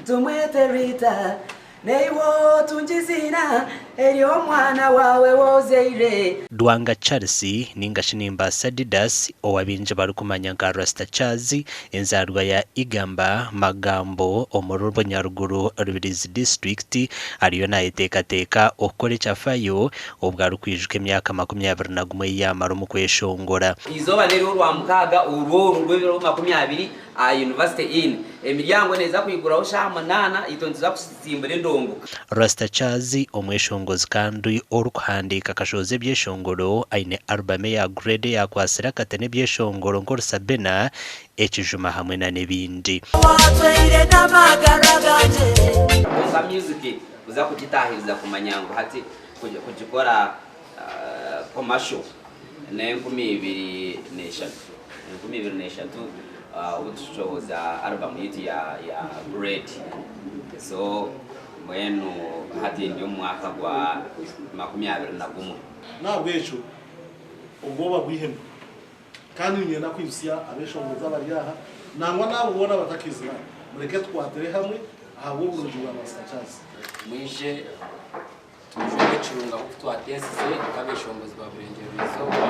Tumwete Rita. Naiwe otungye eiziina ery'omwana waawe w'ozaire. Lwanga Charles ninga shi Nimbaasa Didas owa baingi barikumanya nka Rasta Charles, enzaarwa ya Igamba, Magambo omuri Bunyaruguru Rubirizi disiturikiti ariyo nayeteekateeka okukora ekyafayo obwo arikwijuka emyaka 21 ei yaamara omu kweshongora. Eizooba n'ery'Orwamukaaga orw'oru rw'ebiro 20 aha University Inn. Emiryango neeza kwiguraho shaaha munaana, itwe nituza kutsimbura endongo. Rasta Charles omweshongozi kandi orikuhandiika akashohoza ebyeshongoro aine album eya Grade eyakwatsire akate n'ebyeshongoro nk'Orusabena, Ekijuma hamwe na n'ebindi. Watwaire n'amagara gangye. Kwonka music kuza kugitaahiriza kumanya ngu hati kugikora commercial n'e2003. 2003 obu tushohoza album yaitu ya ya Grade. So mbwenu hati ndi omu mwaka gwa 21. N'ahabw'ekyo obwoba bwihemu. Kandi niinyenda kwijutsya abeeshongozi abari aha, nangwa n'abo boona abatakiizire aha, mureke tukwatire hamwe ahabw'oburungi bwa Master Charles. Mwije Twijwire ekirunga nk'oku twateesize nk'abeshongozi ba Burengyerwa-izooba.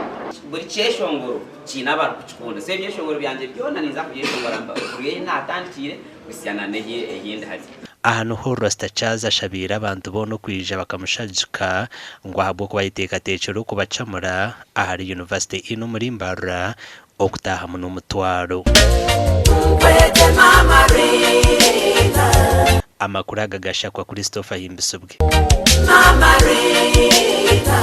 Buri kyeshongoro kiine abarikukikunda. So ebyeshongoro byangye byona ninza kubyeshongora kuruga ei naatandikiire kuhitsya na n'eyi ndi hati. Aha niho Rasta Charles ashabiire abantu boona okwija bakamushagika ngu ahabw'okuba ayeteekateekire okubacamura ahari University Inn omuri Mbarara okutaahamu n'omutwaro. Nkwete Mama Rita. Amakuru aga gashakwa Christopher Ahimbisibwe. Mama Rita.